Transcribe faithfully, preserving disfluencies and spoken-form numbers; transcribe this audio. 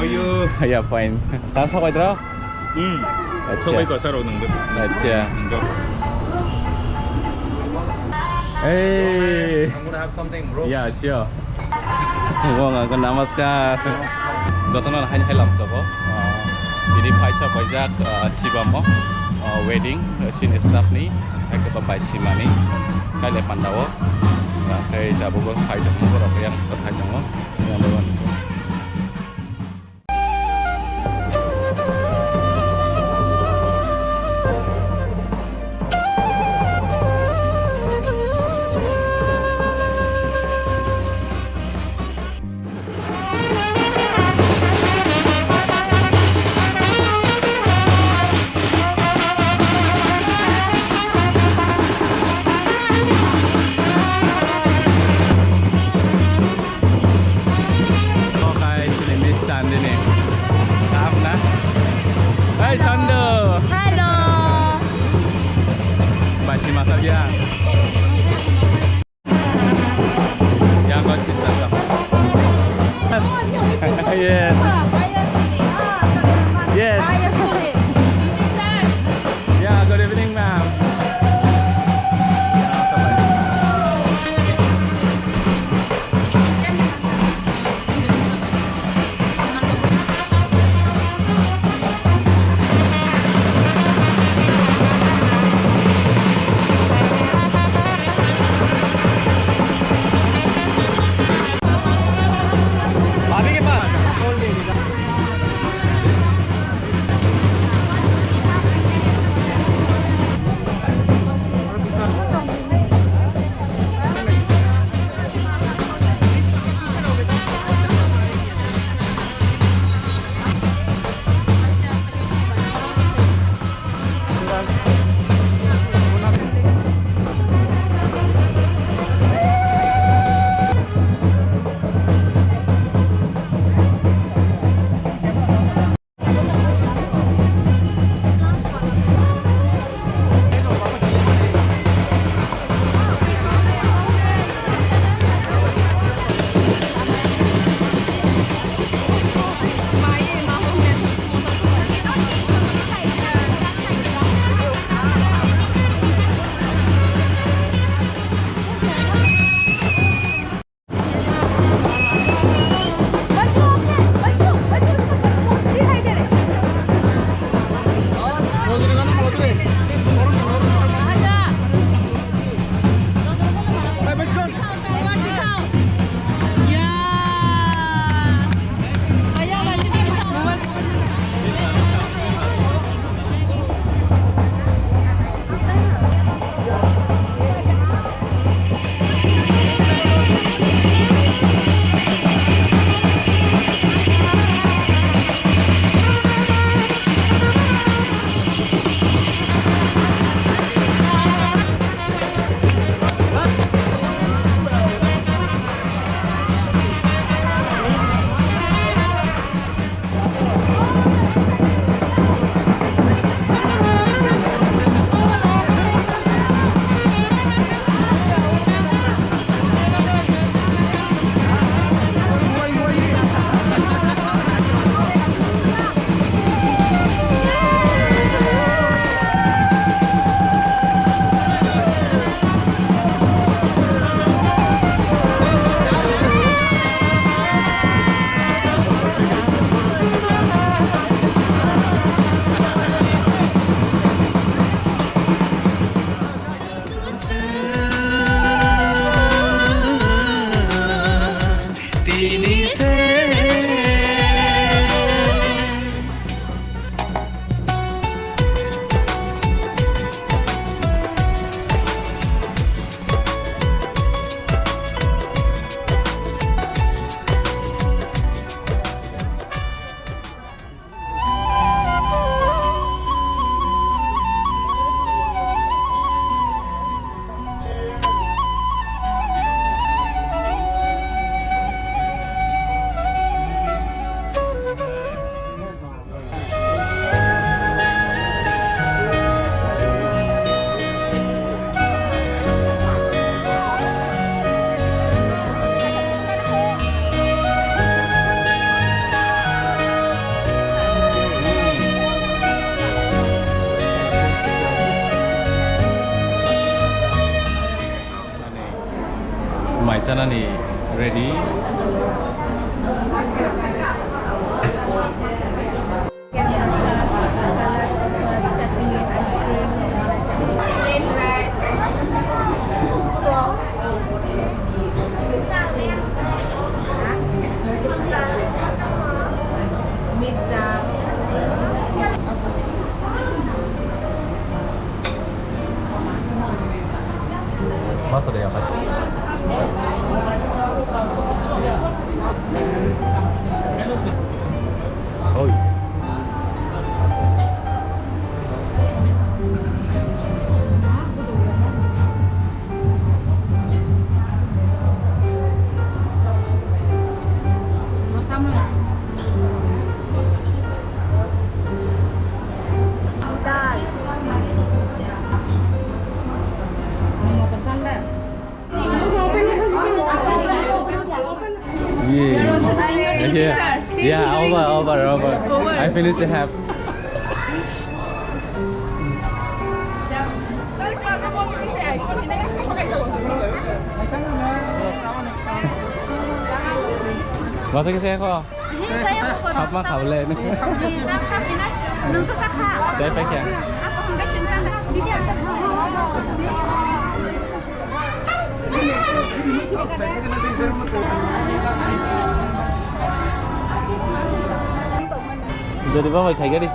You? Yeah, fine. Tang sabai dro? Hmm. Acha. Sabai ko saro nang. Acha. Nang. Hey. I'm gonna have something, bro. Yeah, sure. Wng ang namaskar. Jotono hain hai lam sabo. Ini phaisa paijak, ah, Shibamo, ah, wedding, ah, sini staff ni, hai khe bai simani, kaile pandao. Ah, hai jabo bo hai jabo bo rok yang hai jabo. Yang bo. Okai, sini Miss Chandini. Kaham na? Hai, Sandu. Hello. Bachi masak ya. Ya, kau cinta sama. Yes. Yes. Yeah, good evening, ma'am. Ani ready. Mix dal. Masa da yapar. Oy. Yeah. Yeah, over, over, over. I finished the half. Masa kisa ko? Hapma khawle. Saya pakai. Jadi bawa kai gari.